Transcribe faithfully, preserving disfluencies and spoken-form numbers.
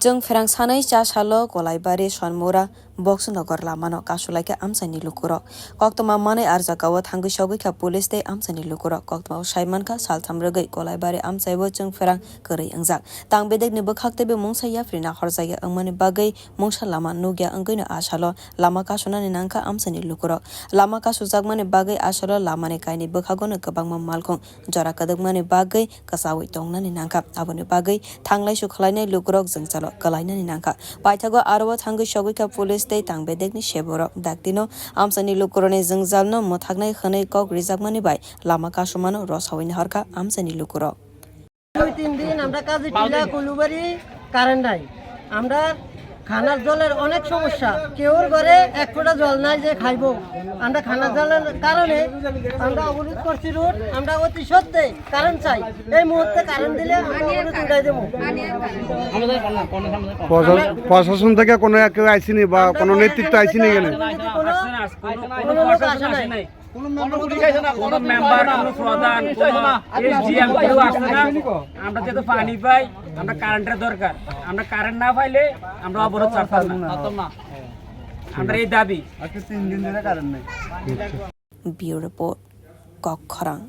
Chwng pherang sanai cha salo Kolaibari Sonmura Boxnagar lamano kasulaikha amchaini lukurok. Koktwma manwi arjakao thangwi sogwikha police tei amchaini lukurok. Koktwmao saimankha saltham rwgwi Kolaibari amchaibo chwng pherang kwrwi wngjak. Tang bedekni bwkhak teibo mungsa yapri nahorjakya wngmani bagwi mungsa lama nukya wngwino a salo lama kasunani nangkha amchaini lukurok. Lama kasujakmani bagwi a salo lamani kainwi bwkhagono kwbangma malkhung jora kwdwkmani bagwi kwchaui tongnani nangkha. Aboni bagwi thanglaisu khwlainai lukurok jwngjalo kwlainani nangkha. Paithago aro o thangwi sogwikha police tei tang bedekni seborok. Daktino amchaini lukurokni jwngjalno mwthaknai hwnwi kok rijakmani bai lama kasumano rosaui naharkha amchaini lukurok. দুই তিন দিন আমরা কাজী টিলা, কলুবাড়ি কারেন্ট নাই। আমরা খানার জলের অনেক সমস্যা। কেউর ঘরে এক ফোঁটা জল নাই যে খাইবো। আমরা খানার জলের কারণে আমরা অবরোধ করছি রোড। আমরা অতি সত্ত্বে কারেন্ট চাই। এই মুহূর্তে কারেন্ট দিলে আমরা অবরোধ উঠাই দেবো। প্রশা-, প্রশাসন থেকে কোনো কেউ আইসিনি বা কোনো নেতৃত্ব আইসিনি এখানে? কোনো, কোনো লোক আসে নাই। কোনো মেম্বার, কোনো প্রধান, কোনো এসডিএম কেউ আসছে না। আমরা যেহেতু পানি পাই, আমরা কারেন্টের দরকার। আমরা কারেন্ট না পাইলে আমরা অবরোধ ছাড়তাম না। আমরা এই দাবি। আজকে তিন দিন ধরে কারেন্ট নেই। Bureau Report, Kok Khorang.